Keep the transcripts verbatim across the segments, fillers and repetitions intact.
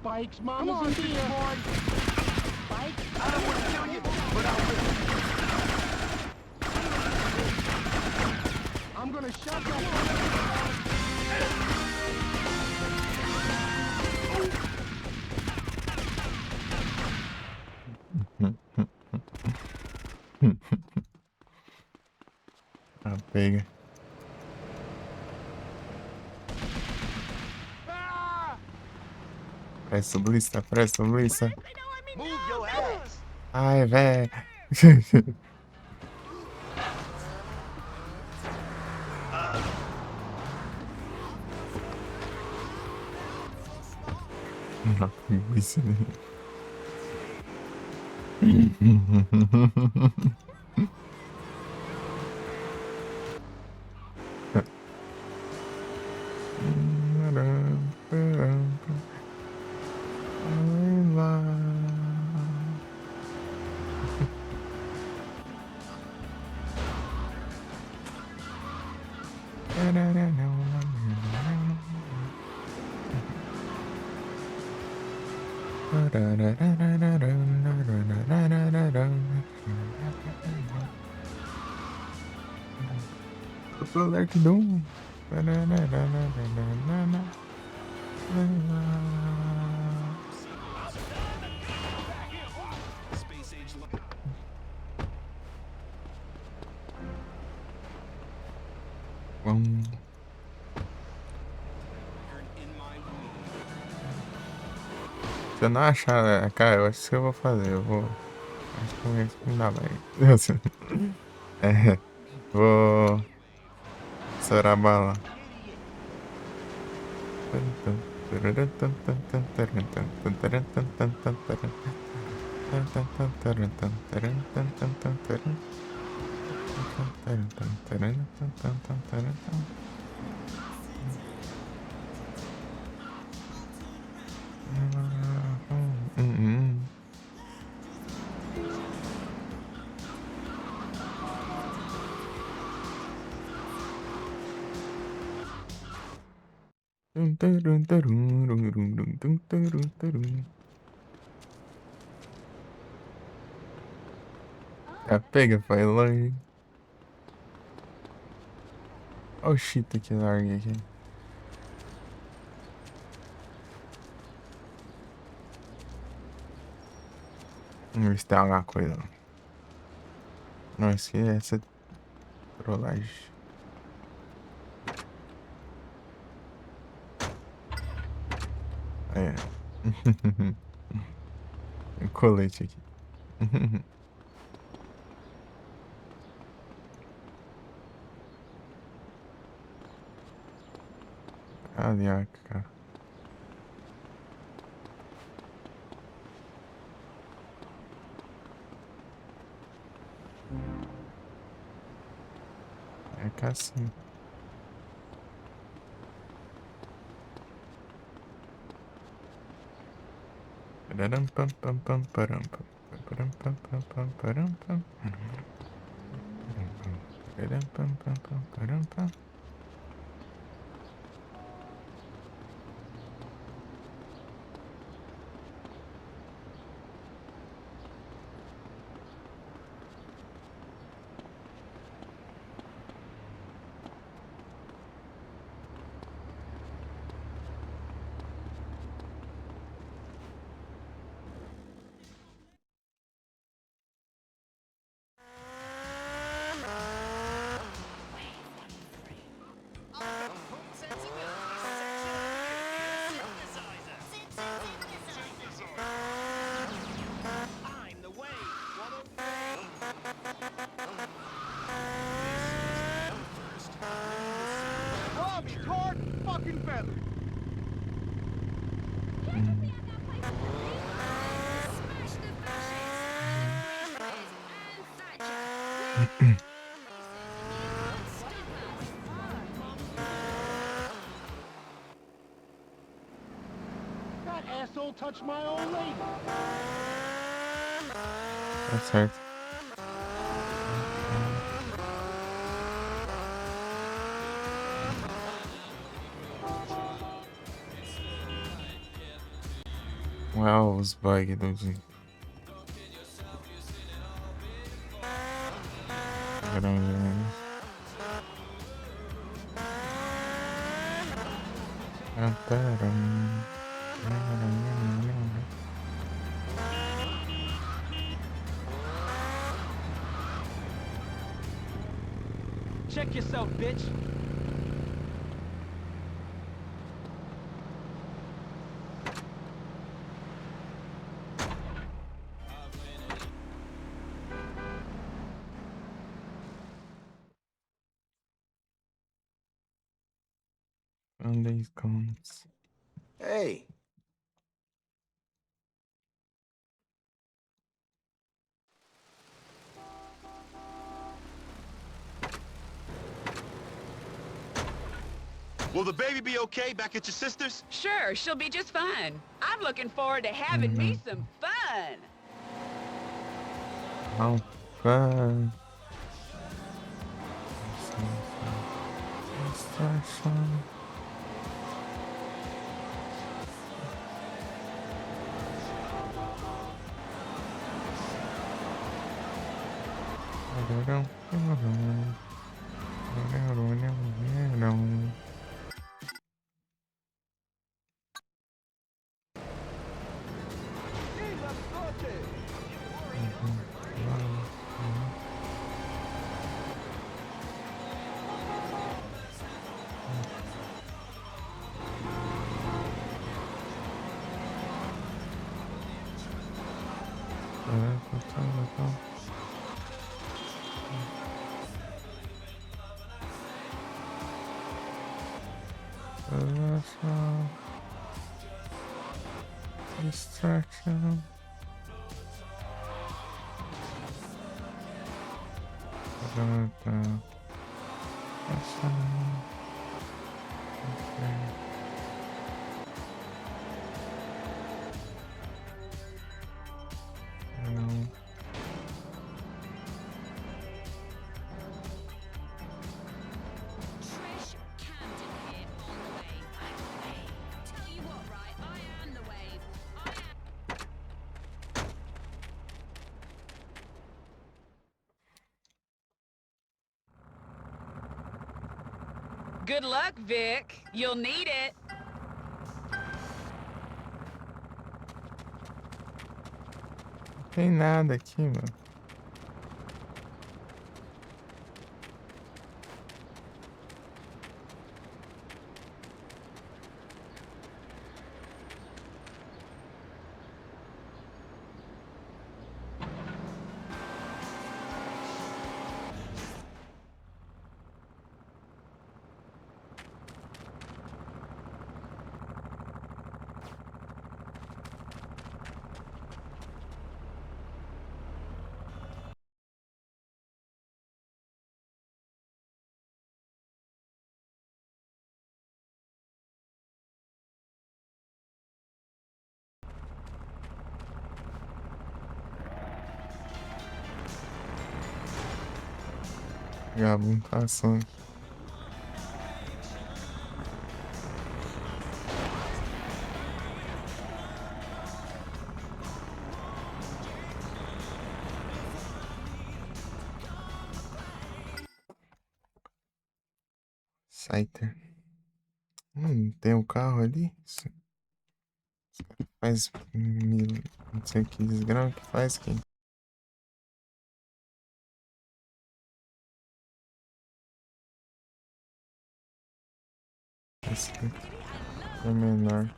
Bikes, mama's in here. Bikes. I don't wanna kill you, but I will. I'm gonna shut that. Ah, pega. Presta, polícia, presta, polícia. Ai, velho. Não, isso. What the fuck that you doing? Bom. Se eu não achar, cara, eu acho que eu vou fazer. Eu vou. Acho que não dá mais. É. Vou. Estourar a bala. Ah, pega, pai, lá, hein? Ó o shit que larga aqui. Vamos ver se tem alguma coisa. Não, esse aqui é essa trollagem. Aí, ó. Colete aqui. Caraca. É cá sim. Pararam, pam, pam, pam, param, pam. God Asshole touched my old lady. That's hurt. Wow, os bug do Jim. Check yourself, bitch. And these guns. Hey, Will the baby be okay back at your sister's? Sure, she'll be just fine. I'm looking forward to having me some fun. How fun. Distraction. Distraction. Good luck, Vic. You'll need it. Não tem nada aqui, mano. Gabo, tá assim. Scyther. Hum, tem um carro ali? Faz mil, não sei que desgrama que faz aqui. Esse aqui é menor.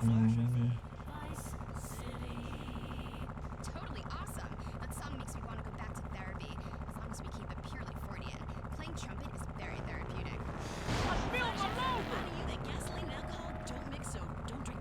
Hum. Totally awesome. That song makes me want to go back to therapy. As long as we keep it purely Freudian. Playing trumpet is very therapeutic. I spilled my lover! That gasoline and alcohol don't mix, so don't drink.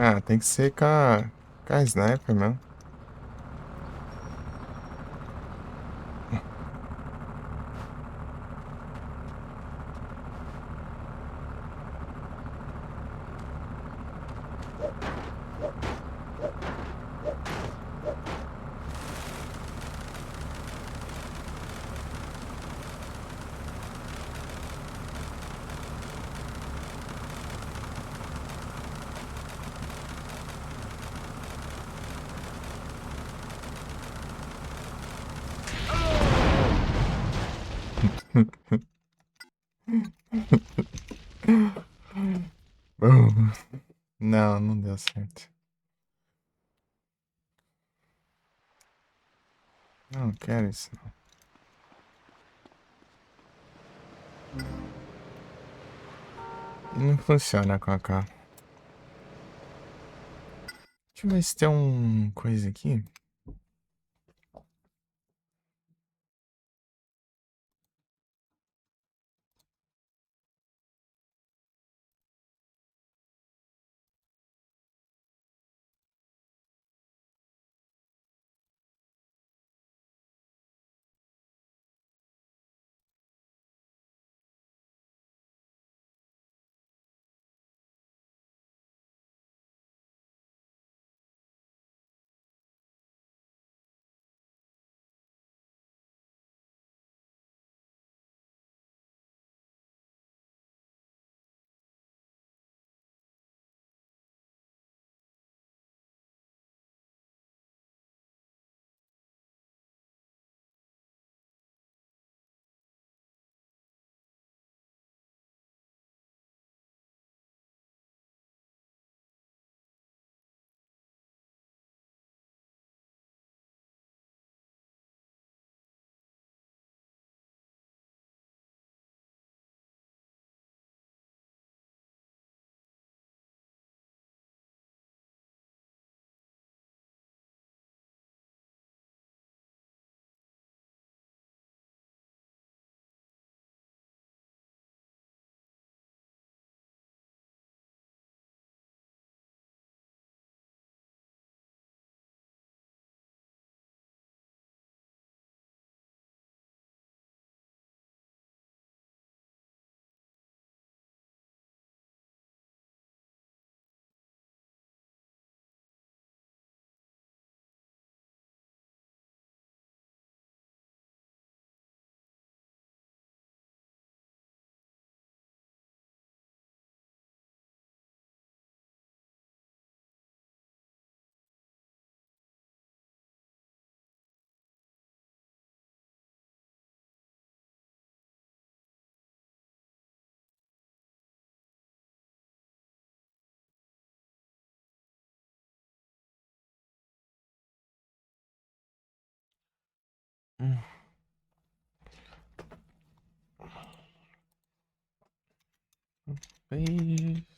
Ah, tem que ser com a, com a sniper mesmo. Não, não deu certo. Não quero isso, não. Não funciona com a K. Deixa eu ver se tem um coisa aqui. Hum. Bem.